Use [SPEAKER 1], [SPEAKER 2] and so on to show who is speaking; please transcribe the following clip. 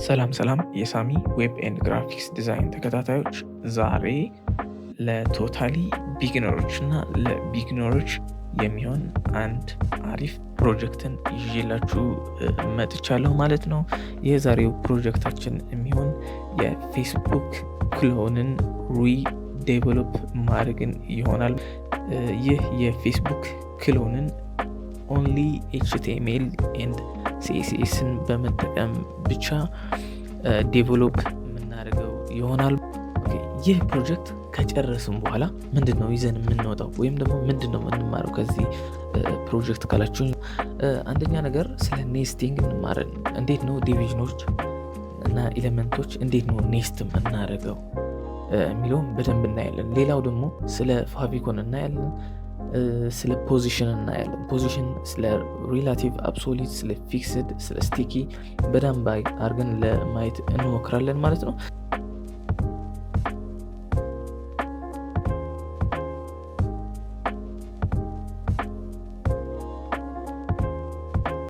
[SPEAKER 1] ሰላም ሰላም የሳሚ web and graphics design ተከታታዮች፣ ዛሬ ለ totally beginner ኦች እና ለ beginner ኦች የሚሆን አንድ አሪፍ ፕሮጀክትን ይዤላችሁ መጥቻለሁ ማለት ነው። የዛሬው ፕሮጀክታችን የሚሆን የፌስቡክ clone ን redevelop ማድረግን ይሆናል። ይህ የፌስቡክ clone ን only HTML and CSS ን በመጠቀም ብቻ develop የምናደርገው ይሆናል። ይህ ፕሮጀክት ከጨረስን በኋላ ምንድን ነው ይዘን የምንወጣው ወይም ደግሞ ምንድን ነው የምንማረው ከዚህ ፕሮጀክት ካላችሁ፣ አንደኛ ነገር ስለ nesting እንማራለን። እንዴት ነው division ኦች እና element ኦች እንዴት ነው nest የምናደርገው የሚለውም በደንብ እናያለን። ሌላው ደግሞ ስለ favicon እናያለን። ስለ position እናያለን። Position፣ ስለ relative፣ absolute፣ ስለ fixed፣ ስለ sticky በደንብ አድርገን ለማየት እንሞክራለን ማለት ነው።